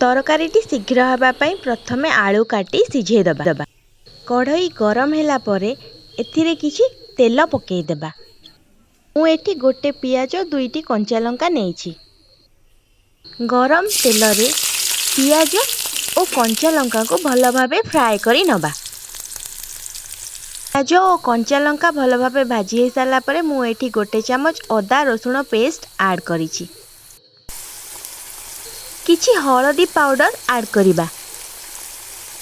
ତରକାରୀଟି ଶୀଘ୍ର ହେବା ପାଇଁ ପ୍ରଥମେ ଆଳୁ କାଟି ସିଝେଇ ଦେବା। କଢ଼େଇ ଗରମ ହେଲା ପରେ ଏଥିରେ କିଛି ତେଲ ପକାଇଦେବା। ମୁଁ ଏଠି ଗୋଟେ ପିଆଜ, ଦୁଇଟି କଞ୍ଚା ଲଙ୍କା ନେଇଛି। ଗରମ ତେଲରେ ପିଆଜ ଓ କଞ୍ଚା ଲଙ୍କାକୁ ଭଲ ଭାବେ ଫ୍ରାଏ କରି ନେବା। ପିଆଜ ଓ କଞ୍ଚା ଲଙ୍କା ଭଲ ଭାବେ ଭାଜି ହେଇସାରିଲା ପରେ ମୁଁ ଏଠି 1 ଚାମଚ ଅଦା ରସୁଣ ପେଷ୍ଟ ଆଡ଼୍ କରିଛି। କିଛି ହଳଦୀ ପାଉଡ଼ର ଆଡ଼୍ କରିବା।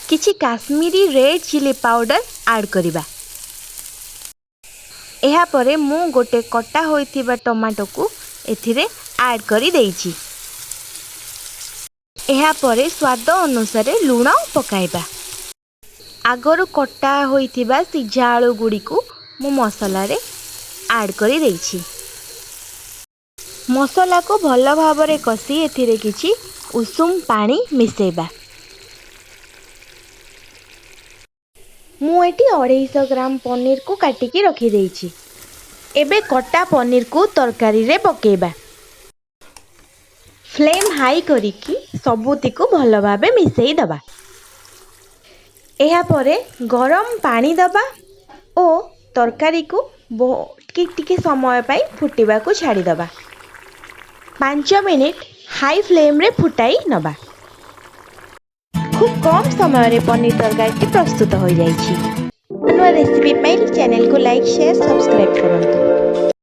କିଛି Kashmiri red chilli powder add କରିବା। ଏହାପରେ ମୁଁ ଗୋଟେ କଟା ହୋଇଥିବା ଟମାଟୋକୁ ଏଥିରେ ଆଡ଼୍ କରିଦେଇଛି। ଏହାପରେ ସ୍ୱାଦ ଅନୁସାରେ ଲୁଣ ପକାଇବା। ଆଗରୁ କଟା ହୋଇଥିବା ସିଝା ଆଳୁ ଗୁଡ଼ିକୁ ମୁଁ ମସଲାରେ ଆଡ଼୍ କରିଦେଇଛି। ମସଲାକୁ ଭଲ ଭାବରେ କଷି ଏଥିରେ କିଛି ଉଷୁମ ପାଣି ମିଶାଇବା। ମୁଁ ଏଠି 250 ଗ୍ରାମ ପନିରକୁ କାଟିକି ରଖିଦେଇଛି। ଏବେ କଟା ପନିରକୁ ତରକାରୀରେ ପକାଇବା। ଫ୍ଲେମ୍ ହାଇ କରିକି ସବୁତିକୁ ଭଲ ଭାବେ ମିଶାଇ ଦେବା। ଏହାପରେ ଗରମ ପାଣି ଦେବା ଓ ତରକାରୀକୁ ଟିକେ ଟିକେ ସମୟ ପାଇଁ ଫୁଟିବାକୁ ଛାଡ଼ିଦେବା। 5 ମିନିଟ୍ ହାଇ ଫ୍ଲେମ୍ରେ ଫୁଟାଇ ନେବା। ଖୁବ୍ କମ୍ ସମୟରେ ପନିର ତରକାରୀଟି ପ୍ରସ୍ତୁତ ହୋଇଯାଇଛି। ନୂଆ ରେସିପି ପାଇଁ ଚ୍ୟାନେଲକୁ ଲାଇକ୍, ସେୟାର, ସବସ୍କ୍ରାଇବ୍ କରନ୍ତୁ।